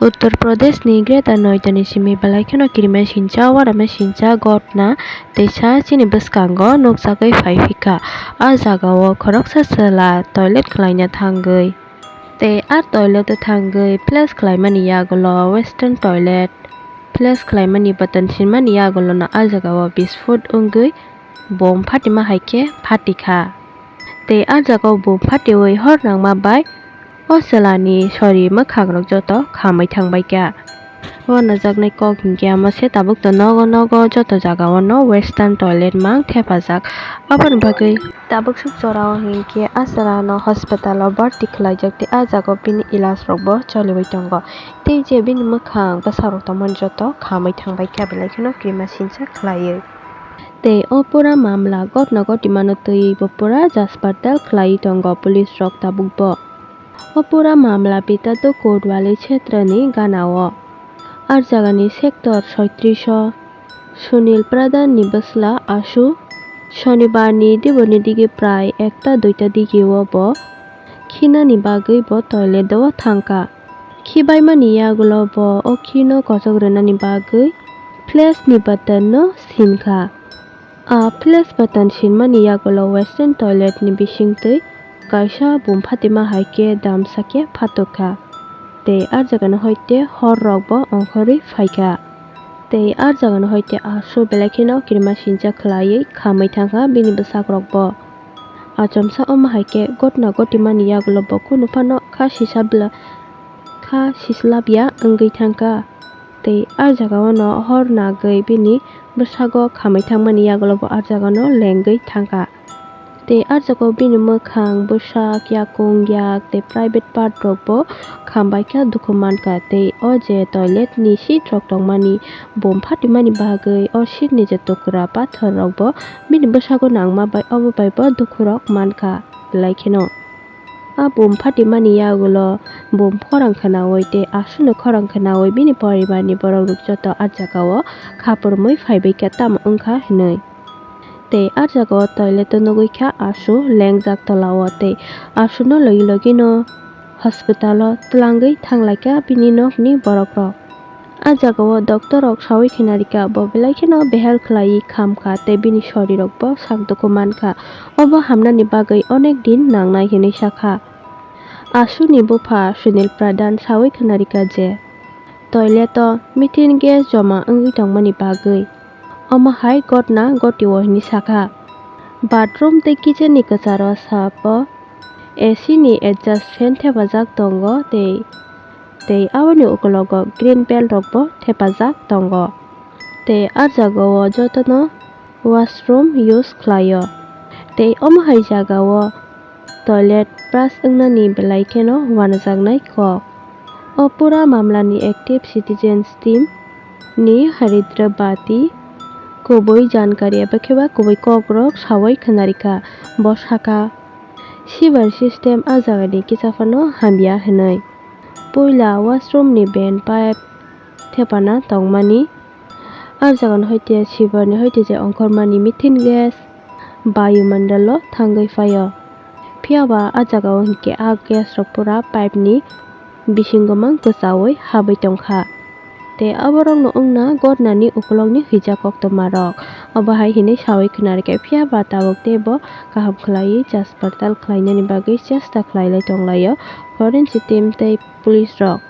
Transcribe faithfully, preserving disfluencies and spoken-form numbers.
Uttar Pradesh ni Greater Noida ni simi belai kheno kirima sincha, warama sincha gotna teisa chini bwskango nukjagwi phai phikha. A jagao khoroksa chwla toilet khwlaina thangwi tei a toilet o thangwi flush khwlaimani yagulo western toilet flush khwlaimani button sinmani yagulono a jagao bisput wngwi bom phatima hai khe phatikha. Tei a jagao bom phatiwi hor nangma bai o chwlani sori mwkhangrok joto khamwi thangbaikha. O najaknai kok hinkhe amo se tabuk to nogo nogo joto jagao no western toilet mang thepajak. Aboni bagwi tabuk suk jorao hinkhe a chwlano hospital o bharti khwlaijak tei a jagao bini elaj rokbo choliwi tongo. Tei je bini mwkhang bwsarok tongmani joto khamwi thangbaikha belai kheno kirima sincha khwlaiwi. Tei o pura mamla gotna gotimano twiwi bo pura jaspartal khwlaiwi tongo police rok tabukbo. O pura mamla Betato Kotwali Kshetrani ganao. A jagani sector soitris o Sunil Pradhan ni bwsla Ashu Shonibar ni dibor ni digi prai ekta duita digi o bo khinani bagwi bo toilet o thangkha. Khibaimani yagulo bo o khino kochok rwnani bagwi flush ni button no sinkha. A flush button sinmani yagulo western toilet ni bisingtwi kaisa bum phatima hai khe damsa khe phatok kha. Tei a jagano hoite hor rok bo ongkhorwi phaikha. Tei a jagano hoite Ashu belai kheno kirima sincha khwlaiwi khamwi thangkha bini bwsak rok bo. Achomsa omo hai khe gotna gotimani yagulo bo kunu phano kha sisa bla-, kha sislabya wngwi thangkha. Tei a jagao no hor nagwi bini bwsago khamwi thangmani yagulo bo a jagano lengwi thangkha. Tei a jagao bini mwkhang, bwsak, yakung, yak tei private part rok bo khambaikha, dukhu mankha. Tei o je toilet ni seat rok tongmani bum phatimani bagwi o seat ni je tukra pathor rok bo bini bwsago nangma bai obo bai bo dukhu rok mankha belai kheno. A bum phatimani yagulo bum khorang khwnaui tei Ashuno khorang khwnaui bini poribarni borok rok joto a jagao khapurmui phaibaikha, tamo wngkha hinui. Tei a jagao toilet o nugui kha Ashu lengjak tolao tei Ashuno logi logi no hospital o twlangwi thanglaikha bini nokni borok rok. A jagao doctor rok saui khina rikha, bo belai kheno behel khwlaiwi khamkha tei bini sorirokbo sak dukhu mankha. Obo hamnani bagwi onek din nangnai hinwi sakha. Asuni bupha Sunil Pradhan saui khna rikha je toilet o methane gas joma wngwi tongmani bagwi omo hai gotna gotio hinwi sakha. Bathroom tei kitchen ni kwcharo sapo A C ni adjust fan thepajak tongo tei, tei aboni ukologo green bell rokbo thepajak tongo. Tei a jagao jotono washroom use khlaio. Tei omo hai jagao toilet brush wngnani belai kheno uanajaknai kok. O pura mamlani active citizens team ni Haridra Bati kubui jankari eba kheba kubui kokrok saui khna rikha. Bo sakha, sewer system a jagani kisa phano hamya hinui. Puila washroom ni ben pipe thepana tongmani. A jagani hoite sewer ni hoite je ongkhormani methane gas bayumandalo thangwi phaio. Phiyaba a jagao hinkhe a gas rok pura pipe ni bisingo mang kwchaui habwi tongkha. Tei aborokno wngna gotnani ukulokni hwija koktwma rok. Obo hai hinwi saui khna rikha, phiyaba tabuk teibo kaham khlaiwi jaspartal khlainani bagwi chesta khlailai tonglaio forensic team tei police rok.